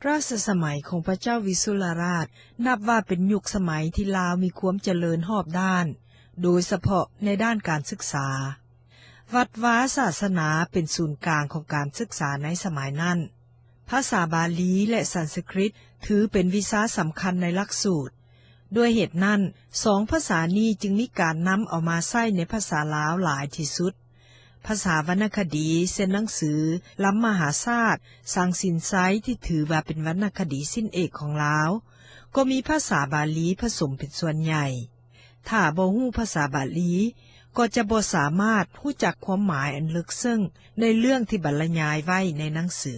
ຣາຊສະໄໝຂອງພະເຈົ້າວິສຸລະຣາຊ ນັບວ່າເປັນຍຸກສະໄໝທີ່ລາວມີຄວາມຈະເລີນຮອບດ້ານ, ໂດຍສະເພາະໃນດ້ານການສຶກສາ. ວັດວາສາສະໜາເປັນສູນກາງຂອງການສຶກສາໃນສະໄໝນັ້ນ. ພາສາບາລີ ແລະ ສັນສະກຣິດ ຖືເປັນວິຊາສຳຄັນໃນຫຼັກສູດ. ດ້ວຍເຫດນັ້ນ, ສອງພາສານີ້ຈຶ່ງມີການນຳເອົາມາໃຊ້ໃນພາສາລາວຫຼາຍທີ່ສຸດ. ພາສາວັນນະຄະດີ ເຊັ່ນໜັງສື ລຳມະຫາຊາດ ສັງສິນໄຊ ທີ່ຖືວ່າເປັນວັນນະຄະດີຊິ້ນເອກຂອງລາວ, ກໍມີພາສາບາລີຜະສົມເປັນສ່ວນໃຫຍ່. ຖ້າບໍ່ຮູ້ພາສາບາລີ, ກໍຈະບໍ່ສາມາດຮູ້ຈັກຄວາມໝາຍອັນເລິກເຊິ່ງໃນເລື່ອງທີ່ບັນລະຍາຍໄວ້ໃນໜັງສື.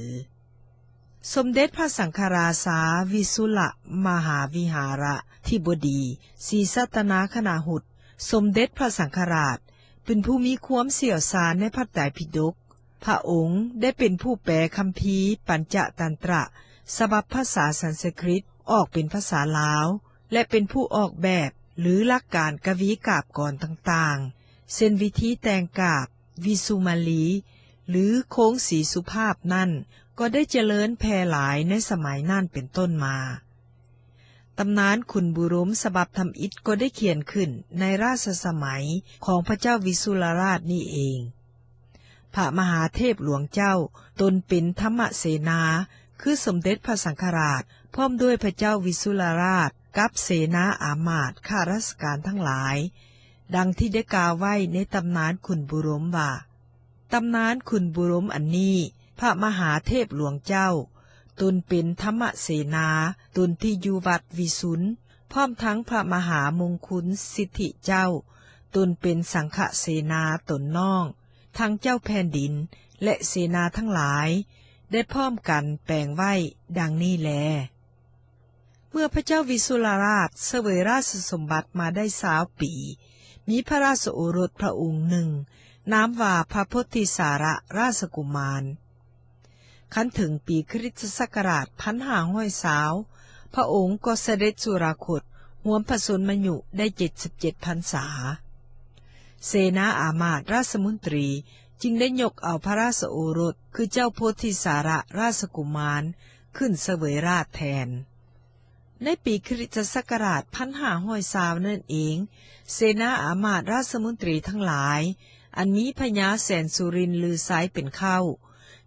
ສົມເດັດພະສັງຄະລາຊາ ວິສຸລະມະຫາວິຫາລະທິບໍດີ ສີສັດຕະນາຄະນະຫຸດ ສົມເດັດພະສັງຄະລາດ ເປັນຜູ້ມີຄວາມຊ່ຽວຊານໃນພະໄຕປິດົກ. ພະອົງໄດ້ເປັນຜູ້ແປຄຳພີປັນຈະຕັນຕະສະບັບພາສາສັນສະກຣິດອອກເປັນພາສາລາວ ແລະ ເປັນຜູ້ອອກແບບ ຫຼື ຫຼັກການກະວີກາບກອນຕ່າງໆ ເຊັ່ນ ວິທີແຕ່ງກາບ ວິສຸມາລີ ຫຼື ໂຄງສີສຸພາບນັ້ນ ກໍໄດ້ຈະເລີນແຜ່ຫຼາຍໃນສະໄໝນັ້ນເປັນຕົ້ນມາ. ຕຳນານຂຸນບຸລົມສະບັບທຳອິດກໍໄດ້ຂຽນຂຶ້ນໃນລາຊະສະໄໝຂອງພະເຈົ້າວິສຸລະລາດນີ້ເອງ. ພະມະຫາເທບຫຼວງເຈົ້າ ຕົນເປັນທຳມະເສນາ ຄືສົມເດັດພະສັງຄະລາດ ພ້ອມດ້ວຍພະເຈົ້າວິສຸລະລາດ ກັບເສນາອາມາດຂ້າລາຊະການທັງຫຼາຍ, ດັ່ງທີ່ໄດ້ກ່າວໄວ້ໃນຕຳນານຂຸນບຸລົມວ່າ, ຕຳນານຂຸນບຸລົມອັນນີ້ ພະມະຫາເທບຫຼວງເຈົ້າ ຕົນເປັນທຳມະເສນາ ຕົນທີ່ຢູ່ວັດວິສຸນ ພ້ອມທັງພະມະຫາມົງຄຸນສິດທິເຈົ້າ ຕົນເປັນສັງຄະເສນາຕົນນ້ອງ, ທັງເຈົ້າແຜ່ນດິນ ແລະ ເສນາທັງຫຼາຍ ໄດ້ພ້ອມກັນແປງໄວ້ດັ່ງນີ້ແລ. ເມື່ອພະເຈົ້າວິສຸລະລາດສະເຫວີຍລາຊະສົມບັດມາໄດ້ຊາວປີ, ມີພະລາຊະໂອລົດພະອົງໜຶ່ງ ນາມວ່າພະໂພທິສາລະລາຊະກຸມານ. ຄັນເຖິງປີຄຣິສຕະສັກກະລາດພັນຫ້າຮ້ອຍຊາວ ພະອົງກໍສະເດັດສຸລາຄົດ ຮວມພະຊົນມາຍຸໄດ້ເຈັດສິບເຈັດພັນສາ. ເສນາອາມາດລາຊະມົນຕີຈຶ່ງໄດ້ຍົກເອົາພະລາຊະໂອລົດ ຄືເຈົ້າໂພທິສາລະລາຊະກຸມານ ຂຶ້ນສະເຫວີຍລາດແທນ. ໃນປີຄຣິສຕະສັກກະລາດພັນຫ້າຮ້ອຍຊາວນັ້ນເອງ, ເສນາອາມາດລາຊະມົນຕີທັງຫຼາຍ ອັນມີພະຍາແສນສຸລິນລືໄຊເປັນເຄົ້າ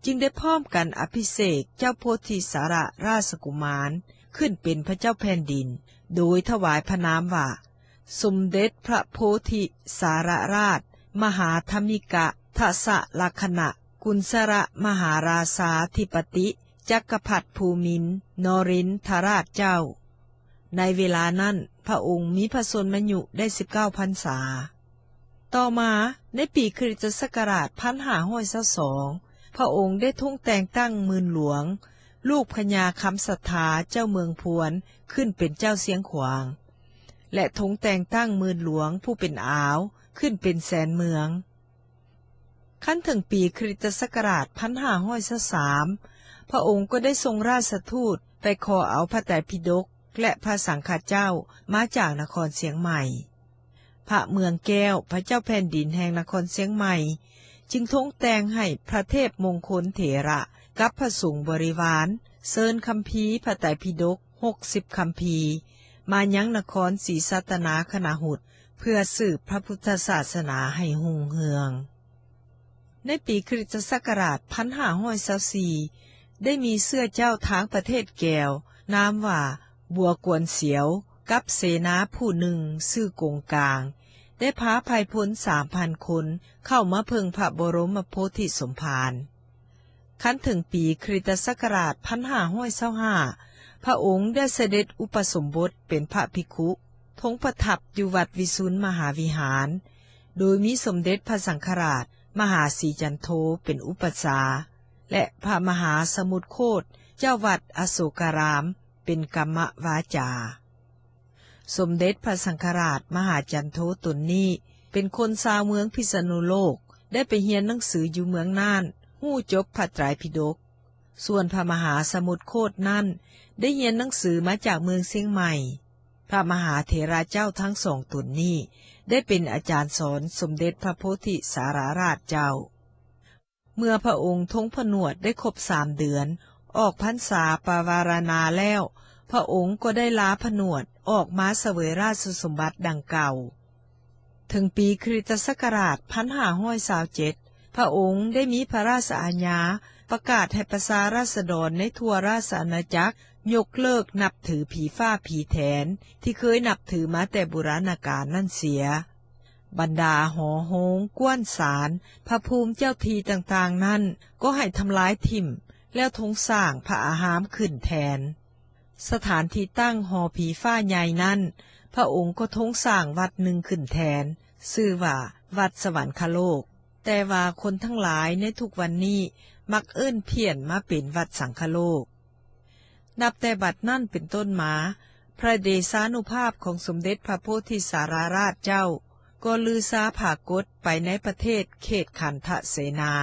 ຈຶ່ງໄດ້ພ້ອມກັນອະພິເສກເຈົ້າໂພທິສາລະລາຊະກຸມານ ຂຶ້ນເປັນພະເຈົ້າແຜ່ນດິນ ໂດຍຖວາຍພະນາມວ່າ ສົມເດັດພະໂພທິສາລະລາດ ມະຫາທຳມິກະ ທະສະລັກຂະນະ ກຸນສະລະມະຫາລາຊາທິປະຕິ ຈັກກະພັດພູມິນ ນະຣິນທະລາດເຈົ້າ. ໃນເວລານັ້ນ ພະອົງມີພະຊົນມາຍຸໄດ້ສິບເກົ້າພັນສາ. ຕໍ່ມາ, ໃນປີຄຣິສຕະສັກກະລາດພັນຫ້າຮ້ອຍຊາວສອງ ພະອົງໄດ້ຊົງແຕ່ງຕັ້ງໝື່ນຫຼວງ ລູກພະຍາຄຳສັດທາເຈົ້າເມືອງພວນ ຂຶ້ນເປັນເຈົ້າຊຽງຂວາງ ແລະ ຊົງແຕ່ງຕັ້ງໝື່ນຫຼວງຜູ້ເປັນອາວ ຂຶ້ນເປັນແສນເມືອງ. ຄັນເຖິງປີຄຣິສຕະສັກກະລາດພັນຫ້າຮ້ອຍຊາວສາມ ພະອົງກໍໄດ້ສົ່ງລາຊະທູດໄປຂໍເອົາພະໄຕປິດົກ ແລະ ພະສັງຄະເຈົ້າມາຈາກນະຄອນຊຽງໃໝ່. ພະເມືອງແກ້ວ ພະເຈົ້າແຜ່ນດິນແຫ່ງນະຄອນຊຽງໃໝ່ ຈຶ່ງຊົງແຕ່ງໃຫ້ພະເທບມົງຄົນເຖລະ ກັບພະສົງບໍລິວານ ເຊີນຄຳພີພະໄຕປິດົກຫົກສິບຄຳພີ ມາຍັງນະຄອນສີສັດຕະນາຄະນະຫຸດ ເພື່ອສືບພະພຸດທະສາສະໜາໃຫ້ຮຸ່ງເຮືອງ. ໃນປີຄຣິສຕະສັກກະລາດພັນຫ້າຮ້ອຍຊາວສີ່ ໄດ້ມີເຊື້ອເຈົ້າທາງປະເທດແກວ ນາມວ່າບົວກວນສຽວ ກັບເສນາຜູ້ໜຶ່ງຊື່ກົງກາງ ໄດ້ພາໄພພົນສາມພັນຄົນ ເຂົ້າມາເພິ່ງພະບໍລົມມະໂພທິສົມພານ. ຄັນເຖິງປີຄຣິສຕະສັກກະລາດພັນຫ້າຮ້ອຍຊາວຫ້າ ພະອົງໄດ້ສະເດັດອຸປະສົມບົດເປັນພະພິກຂຸ ຊົງປະທັບຢູ່ວັດວິສຸນມະຫາວິຫານ ໂດຍມີສົມເດັດພະສັງຄະລາດ ມະຫາສີຈັນໂທ ເປັນອຸປັດຊາ ແລະ ພະມະຫາສະມຸດໂຄດ ເຈົ້າວັດອະໂສກາລາມ ເປັນກຳມະວາຈາ. ສົມເດັດພະສັງຄະລາດມະຫາຈັນໂທຕົນນີ້ ເປັນຄົນຊາວເມືອງພິສະນຸໂລກ ໄດ້ໄປຮຽນໜັງສືຢູ່ເມືອງນ່ານ ຮູ້ຈົບພະໄຕປິດົກ. ສ່ວນພະມະຫາສະມຸດໂຄດນັ້ນ ໄດ້ຮຽນໜັງສືມາຈາກເມືອງຊຽງໃໝ່. ພະມະຫາເຖລະເຈົ້າທັງສອງຕົນນີ້ ໄດ້ເປັນອາຈານສອນສົມເດັດພະໂພທິສາລະລາດເຈົ້າ. ເມື່ອພະອົງຊົງຜະໜວດໄດ້ຄົບສາມເດືອນ, ອອກພັນສາປະວາລະນາແລ້ວ ພະອົງກໍໄດ້ລາຜະໜວດອອກມາສະເຫວີຍລາຊະສົມບັດດັ່ງເກົ່າ. ເຖິງປີຄຣິສຕະສັກກະລາດ ໜຶ່ງພັນຫ້າຮ້ອຍຊາວເຈັດ ພະອົງໄດ້ມີພະລາຊະອາຍາປະກາດໃຫ້ປະຊາລາຊະດອນໃນທົ່ວລາຊະອານາຈັກຍົກເລີກນັບຖືຜີຟ້າຜີແຖນທີ່ເຄີຍນັບຖືມາແຕ່ບູລານະການນັ້ນເສຍ. ບັນດາຫໍໂຮງ, ກວນສານ, ພະພູມເຈົ້າທີ່ຕ່າງໆນັ້ນກໍໃຫ້ທຳລາຍຖິ້ມ ແລ້ວທົງສ້າງພະອາຮາມຂຶ້ນແທນ. ສະຖານທີ່ຕັ້ງຫໍຜີຟ້າໃຫຍ່ນັ້ນ ພະອົງກໍທົງສ້າງວັດໜຶ່ງຂຶ້ນແທນ, ຊື່ວ່າວັດສະຫວັນຄະໂລກ, ແຕ່ວ່າຄົນທັງຫຼາຍໃນທຸກວັນນີ້ມັກເອີ້ນພຽນມາເປັນວັດສັງຄະໂລກ. ນັບແຕ່ບັດນັ້ນເປັນຕົ້ນມາ, ພະເດຊານຸພາບຂອງສົມເດັດພະໂພທິສາລາລາດເຈົ້າ ກໍລືຊາຜາກົດໄປໃນປະເທດເຂດຂັນທະເສນາ.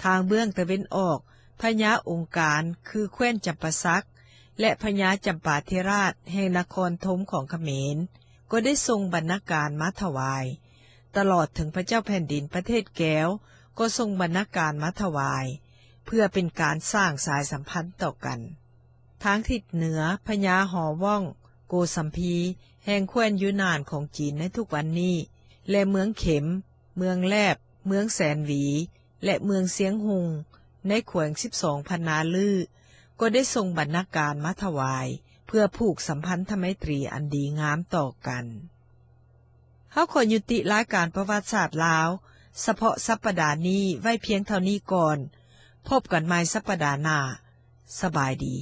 ທາງເບື້ອງຕາເວັນອອກ, ພະຍາອົງການ ຄືແຄວ້ນຈຳປາສັກ ແລະ ພະຍາຈຳປາທິລາດແຫ່ງນະຄອນທົມຂອງຂະເໝນ ກໍໄດ້ສົ່ງບັນນາການມາຖວາຍ, ຕະຫຼອດເຖິງພະເຈົ້າແຜ່ນດິນປະເທດແກວ ກໍສົ່ງບັນນາການມາຖວາຍ ເພື່ອເປັນການສ້າງສາຍສຳພັນຕໍ່ກັນ. ທາງທິດເໜືອ, ພະຍາຫໍວ່ອງ ໂກສຳພີ ແຫ່ງແຄວ້ນຢູນານຂອງຈີນໃນທຸກວັນນີ້ ແລະ ເມືອງເຂັມ, ເມືອງແລບ, ເມືອງແສນຫວີ ແລະ ເມືອງຊຽງຮຸ່ງ ໃນແຂວງສິບສອງພັນນາລື ກໍໄດ້ສົ່ງບັນນາການມາຖວາຍ ເພື່ອຜູກສຳພັນທະໄມຕຣີອັນດີງາມຕໍ່ກັນ. ເຮົາຂໍຍຸຕິລາຍການປະຫວັດສາດລາວ ສະເພາະສັບປະດານີ້ໄວ້ພຽງເທົ່ານີ້ກ່ອນ. ພົບກັນໃໝ່ສັບປະດາໜ້າ. ສະບາຍດີ.